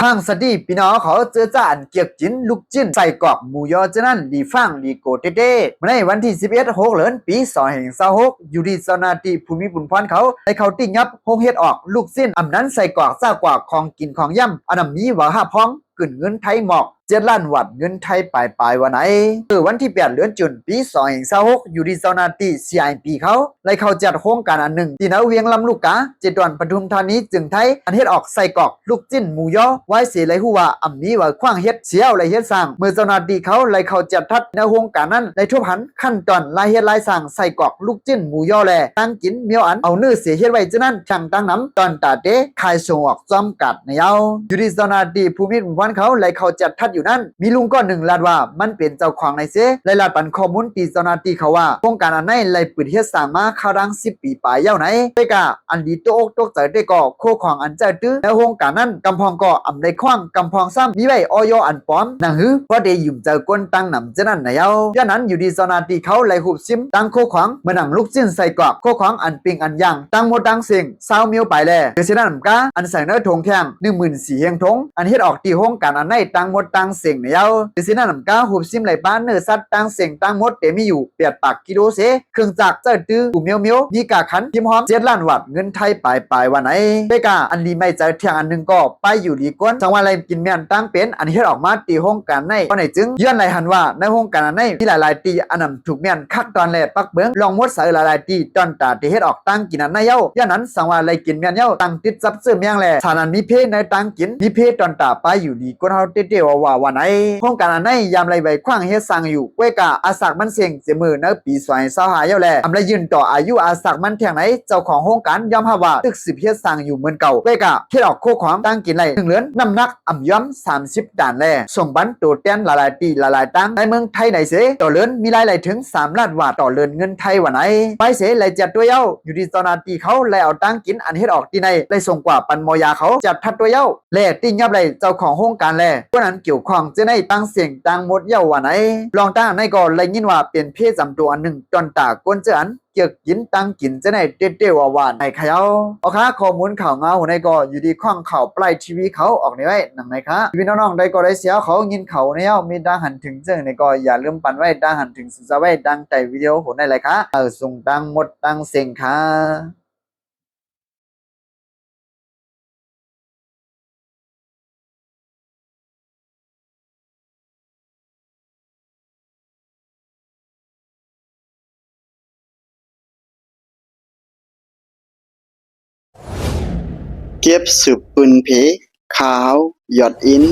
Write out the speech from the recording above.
ພາງສະດີພີ່ນ້ອງເຮົາເຈີຈາອັນກຽກກິນລູກຊີ້ນ ໄສ້ກອກ ໝູຍໍ ເຈົ້ານັ້ນ ດີຟັງດີໂກເຕ້ໆ. ມື້ໃນວັນທີສິບເອັດ ຫົກເດືອນ ປີສອງພັນຊາວຫົກ ຢູ່ທີ່ເຈົ້າໜ້າທີ່ຜູ້ມີບຸນພອນເຂົາ ໄດ້ເຂົ້າຕິດຍອບໂຮງເຮັດອອກລູກຊີ້ນ ອຳນັ້ນໄສ້ກອກ ຊາກກວ່າຂອງກິນຂອງຢຳ ອັນນຳມີວາຫະພອງ ຂຶ້ນເງິນໄທໝອກ ເຈັດລ້ານວາດ ເງິນໄທປາຍໆ ວ່າໃນ. ເອີ ວັນທີແປດ ເດືອນຈຸນ ປີສອງພັນຊາວຫົກ ຢູ່ທີ່ເຈົ້າໜ້າທີ່ ຊີໄອພີ ເຂົາໄດ້ເຂົ້າຈັດໂຄງການອັນໜຶ່ງ ທີ່ໃນວຽງລຳລູກກາ ເຈດວນປະທຸມທານີ ຈຶ່ງໄທ ອັນເຮັດອອກໄສ້ກອກ ລູກຊີ້ນໝູຍໍ ວາຍເສໄດ້ຮູ້ວ່າອຳມີວາຂວາງເຮັດ ເສຍແລ້ວໄດ້ເຮັດສ້າງ. ເມື່ອເຈົ້າໜ້າທີ່ເຂົາໄດ້ເຂົ້າຈັດທັດໃນໂຮງການນັ້ນ ໄດ້ທົບຫັນຂັ້ນຕອນລາຍເຮັດລາຍສ້າງໄສ້ກອກ ລູກຊີ້ນໝູຍໍ ແລະ ຕ່າງກິນມຽວອັນເອົາເນື້ອເສຍເຮັດໄວ້ເຈົ້ານັ້ນ ທັງຕ່າງນຳຕອນຕາເຕ ຂາຍສົ່ງອອກຈອມກາດໃນເອົາ. ຢູ່ທີ່ເຈົ້າໜ້າທີ່ຜູ້ມີບຸນພອນເຂົາໄດ້ເຂົ້າຈັດທັດຢູ່ນັ້ນ ມີລຸງກ້ອນໜຶ່ງລາດວ່າມັນເປັນເຈົ້າຂອງໃນເຊ ໄດ້ລາດປັນຂໍ້ມູນທີ່ເຈົ້າໜ້າທີ່ເຂົາວ່າ ໂຄງການອັນໃນໄດ້ປຶດເຮັດສ້າງມາຄາວດາງສິບປີປາຍແລ້ວໃນ. ແຕ່ກະອັນດີຕົກອົກຕົກໃຈແຕ່ກໍ ໂຄຂອງອັນເຈົ້າຕື້ໃນໂຮງການນັ້ນ ກຳພອງກໍອຳໄດ້ຂວາງ ກຳພອງຊ້ຳມີໃບ ອອຍ ອັນປອມ ໜັງຫື ພໍໄດ້ຢືມໃຈກົນຕ່າງນຳເຈົ້ານັ້ນໃນເອົາ. ຍ້ອນນັ້ນ ຢູ່ທີ່ເຈົ້າໜ້າທີ່ເຂົາໄດ້ຮູບຊິມ ຕ່າງໂຄຂອງ ເໝືອນໜັງລູກຊີ້ນ ໄສ້ກອກ ໂຄຂອງອັນປີ້ງອັນຍ່າງ ຕ່າງໝົດຕ່າງເສັງ ຊາວມຽວປາຍແລ ຄືຊິນັ້ນນຳກາ ອັນໃສ່ໃນຖົງແຂງ ໜຶ່ງໝື່ນສີ່ເຮງຖົງ ອັນເຮັດອອກທີ່ໂຮງການອັນໃນ ຕ່າງໝົດຕ່າງເສັງໃນເອົາ. ຄືຊິນັ້ນນຳກາ ຮູບຊິມໄດ້ປາເນື້ອສັດຕ່າງເສັງຕ່າງໝົດ ແຕ່ມີຢູ່ແປດປາກກິໂລເສ ເຄື່ອງຈັກເຈົ້າຕື້ ປູມຽວໆ ມີກາຂັນ ພິມຫອມ ເຈັດລ້ານວາດ ເງິນໄທປາຍໆ ວ່າໃນ. ແຕ່ກະອັນດີໃໝ່ໃຈແທ່ງອັນໜຶ່ງກໍ ປາຍຢູ່ດີກວ່າ ສັງວ່າໄດ້ກິນແມ່ນຕ່າງເປັນ ອັນເຮັດອອກມາທີ່ໂຮງການໃນ ກໍໃນຈຶ່ງ ຍ້ອນໄດ້ຫັນວ່າໃນໂຮງການອັນໃນ ມີຫຼາຍໆ ທີ່ອັນນຳ ຖືກແມ່ນຄັກຕອນແລະປັກເບິ່ງ ລອງໝົດໃສຫຼາຍໆ ທີ່ຕອນຕາທີ່ເຮັດອອກຕ່າງກິນອັນໃນເອົາ. ຍ້ອນນັ້ນ ສັງວ່າໄດ້ກິນແມ່ນເອົາ ຕ່າງຕິດຈັບເຊື້ອແມງແລະ ສານອັນມີເພໃນຕ່າງກິນ ມີເພຕອນຕາ ປາຍຢູ່ດີກວ່າເຮົາເຕ້ໆ ວ່າໆ ວ່າໃນ. ໂຄງການອັນໃນ ຍາມໄລໄຫວຂວາງເຮັດສ້າງຢູ່ ແຕ່ກະອາສາກມັນເສັງ ເສຍເມີໃນປີສອງພັນຊາວຫ້າແລ້ວແລະ ອຳໄລຍື່ນຕໍ່ອາຍຸອາສາກມັນແທ່ງໃນ ເຈົ້າຂອງໂຄງການຍອມຮັບວ່າ ຕຶກສືບເຮັດສ້າງຢູ່ເໝືອນເກົ່າ ແຕ່ກະເຮັດອອກໂຄຂອງຕ່າງກິນໄດ້ ໜຶ່ງເດືອນ ນ້ຳໜັກ ອຳຍອມສາມສິບຕັນແລ ສົ່ງປັນໂຕແທນຫຼາຍໆ ທີ່ຫຼາຍໆ ຕ່າງໃນເມືອງໄທໃນເສ ຕໍ່ເດືອນມີລາຍໄດ້ເຖິງສາມລ້ານວາດຕໍ່ເດືອນເງິນໄທວ່າໃນ. ໄປເສໄລເຈັດຕົວເອົາ ຢູ່ທີ່ເຈົ້າໜ້າທີ່ເຂົາໄດ້ເອົາຕ່າງກິນອັນເຮັດອອກທີ່ໃນ ໄດ້ສົ່ງກວ່າປັນໝໍຢາເຂົາເຈັດທັດຕົວເອົາ ແລະ ຕິດຍອບໄດ້ເຈົ້າຂອງໂຄງການ ແລະ ຄົນອັນກ່ຽວຂ້ອງເຈົ້າໃນຕ່າງເສັງຕ່າງໝົດເອົາວ່າໃນ. ລອງຕ່າງອັນໃນກໍໄດ້ຍິນວ່າເປັນເພຈຳຕົວອັນໜຶ່ງ ຕອນຕາຄົນເຈົ້າອັນ ກຽກກິນຕ່າງກິນເຈົ້າໃນເຕ້ໆ ວ່າໆ ໃນຂະເອົາ. ໂອເຄ ຂໍ້ມູນຂ່າວງາວໃນກໍຢູ່ທີ່ຂ້ອງຂ່າວປາຍທີວີເຂົາອອກນີ້ໄວ້ ໜັງໃນຄະ ພີ່ນ້ອງໆ ໃດກໍໄດ້ເສຍເຂົາຍິນເຂົາແນວ ມີຕ່າງຫັນເຖິງເຊິ່ງໃດກໍຢ່າລືມປັນໄວ້ ຕ່າງຫັນເຖິງສຸດຊາໄວ້ ດັ່ງໃຕ້ວິດີໂອໂຫໃນໄລຄະ ເອົາ ສົ່ງຕ່າງໝົດຕ່າງເສັງຄະ. ເກັບສືບປືນເພ ຂ່າວ ຍອດອິນ.